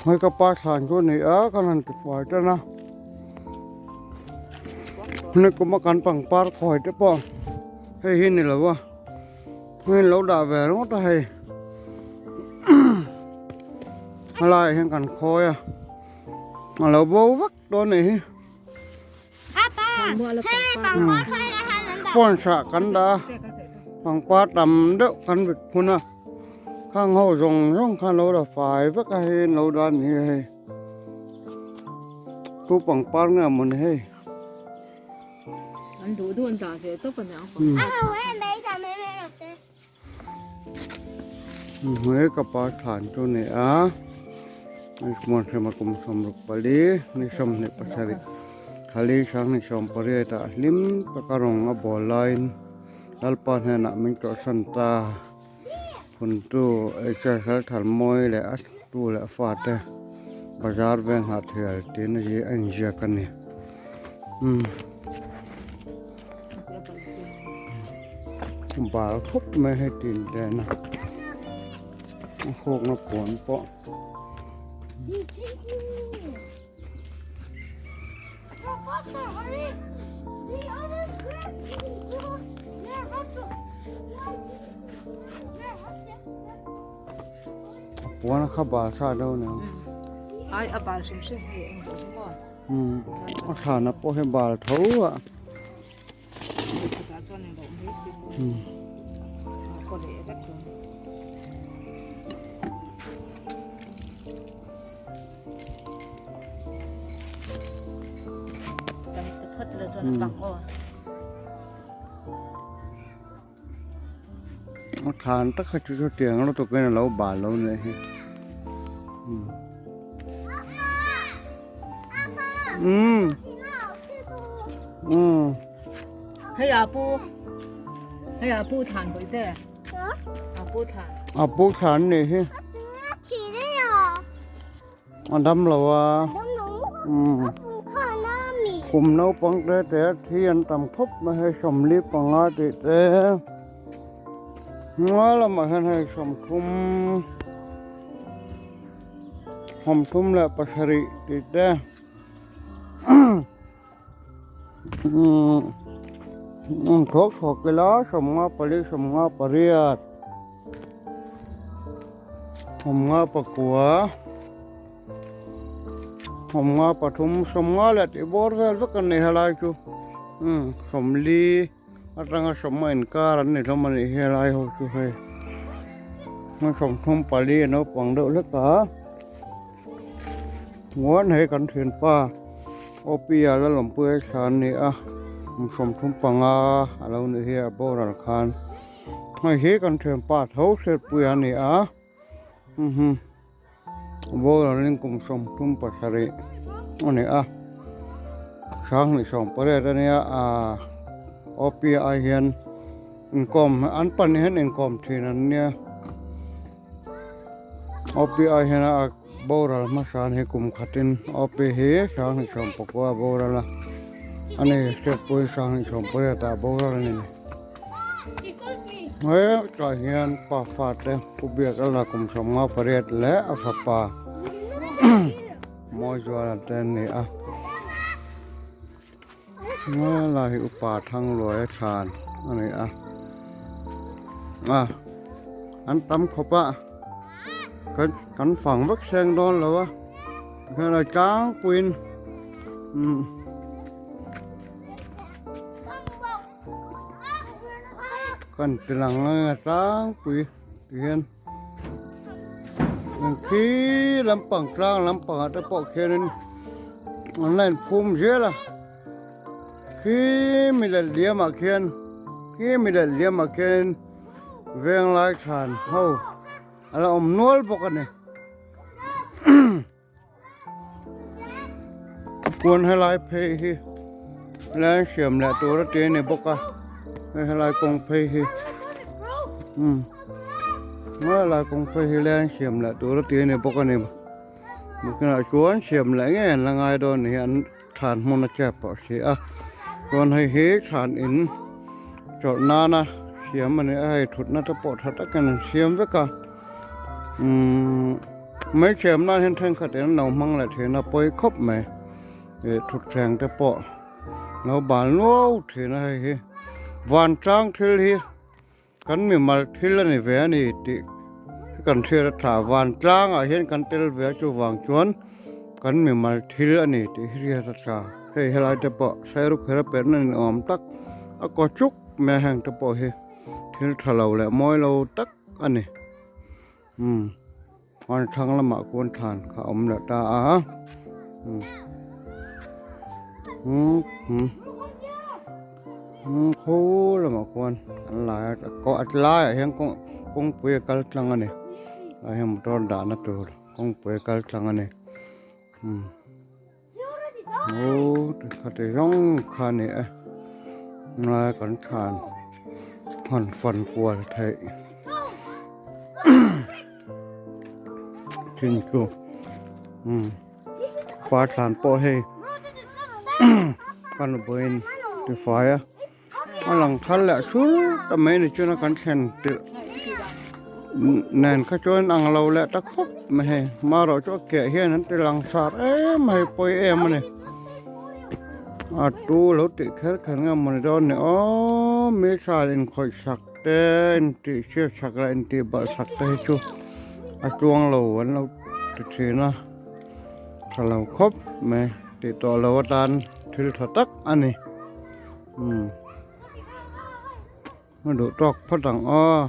Hei ka pa thlan chu a ni a kan han ti fai tan a nikum a kan pangpar khawi te pawh hei hi ni lo a hei an lo dah ve ringawt a hei helaiah hian kan khawi a a lo bo vek dawn a nih hi. Pawnchah kan dah a pangpar tam deuh kan vit phun a khang ho zawng zawng khan lo la fai vek a hei an lo dah a ni hei tu pangpar nge maw ni hei. An duh duh an dah ve tawp a niang. Hei ka pa thlan chu a ni a hmuan hrema kum sawmruk pali ni sawmhnih pasarih thali sanghnih sawm pariat ah hlim taka rawng a bawl laiin lalpa hnenah min tawhsan ta phuntu hsl thalmawi leh a tu leh a fate bazar vel nghah thial tiin a inziak a ni umm. Bal khawp mai hei tin ten a a hawkna puan pawh. A puan a kha bal tha deuh a ni ang. Ai a bal hrim hrim hi eng deuh hi maw. A thlana pawh hi bal tho a. A thlan tak kha chu chutiang lutuk in a lo bal lo nih hi umm umm hei a pu hei a pu thlan pui te a pu thlan a pu thlan nih hi A dam lo a kum naupang te te thi an tam khawp mai hei sawmli panga tih te hma lamah hian hei sawmthum sawmthum leh pasarih tih te umm thawk thawk ila sawmnga pali sawmnga pariat. Sawmnga pakua sawmnga pathum sawmnga leh tih bawr vel vek an ni helai chu umm sawmli atanga sawmnga inkar an ni hlawm a nih hi helai ho chu hei sawmthum pali a naupang deuh hlek a chuan hei kan thianpa Opi a la lawmpui a thla an ni a 35 a lo nih hi a boral khan. Hei hi kan thianpa tho hriatpui a ni a mhm boral in kum 37 a ni a sanghnih 18 a nia ah OP ah hian inkawm an pahnih hian inkawm thin an nia OP ah hian a boral hmasa an hi kum khatin OP hi sanghnih 19 a boral a ani hriatpui sanghnih 18 ah boral a ni. Hetah hian pa fate pu biak a la kum 58 leh a fapa Mawizuala te an ni a helai hi upa Thangluaia thlan a ni a a an tam khawp a kan fang vek seng dawn lo a helai tlangpuiin umm. Kan ti lang a tlangpui ti hian khi lampang tlang lampang ah te pawh khianin an la inphum zel a khi milel diam ah khian khi milel diam ah khianin venglai thlan ho a la awm nual bawk a ni. Kuan helai phei hi lai siam leh tur a ti a ni bawk a hei helai kawng phei hi umm helai kawng phei hi leng siam leh tur a ti a ni bawk a ni nakinah chuan siam leh ngei an la ngai dawn a ni hi an thlan hmun a chep pawh a si a chuan hei hi thlan in chawlh nana siam a ni a hei thutna te pawh tha takin an siam vek a umm. Mai thiam nan hian thenkhat in an lo hmang leh thin a pawi khawp mai ih thutthleng te pawh lo bal nuau thin a hei hi vantlang thil hi kan mimal thil a ni ve a ni tih kan hriat a tha vantlang ah hian kan tel ve a chuvang chuan kan mimal thil a ni tih hi hriat a tha hei helai te pawh sairuk her a perh na ni awm tak a kaw chuk mai a heng te pawh hi thil tha lo leh mawi lo tak a ni. Umm chuan thlang lamah khuan thlan kha a awm leh ta a umm umm umm khaw lamah khuan an lai a a tlaiah hian kawng kawngpui a kal tlang a ni ah hian motor dahna tur kawngpui a kal tlang a ni umm aw tikhati zawng kha a ni e ngai kan thlan han fan kual theih thin chu umm pa thlan pawh hei ka nupuiin tifai a. A lang thar leh thur ta mai ni chuan a kan thlen tirh nen kha chuan ang lo leh ta khawp mai hei marawh chu a keh hian an ti lang sar em a hei pawi em a ni a tu lo tih kher kher nge mawni dawn ni aw mi tha inkhawih sak te intih chhiat sak leh intih balh sak te hi chu a tluang lo an lo ti thin a tha lo khawp mai tih tawh lo atan thil tha tak a ni. Umm a duh tawk phawt ang aw.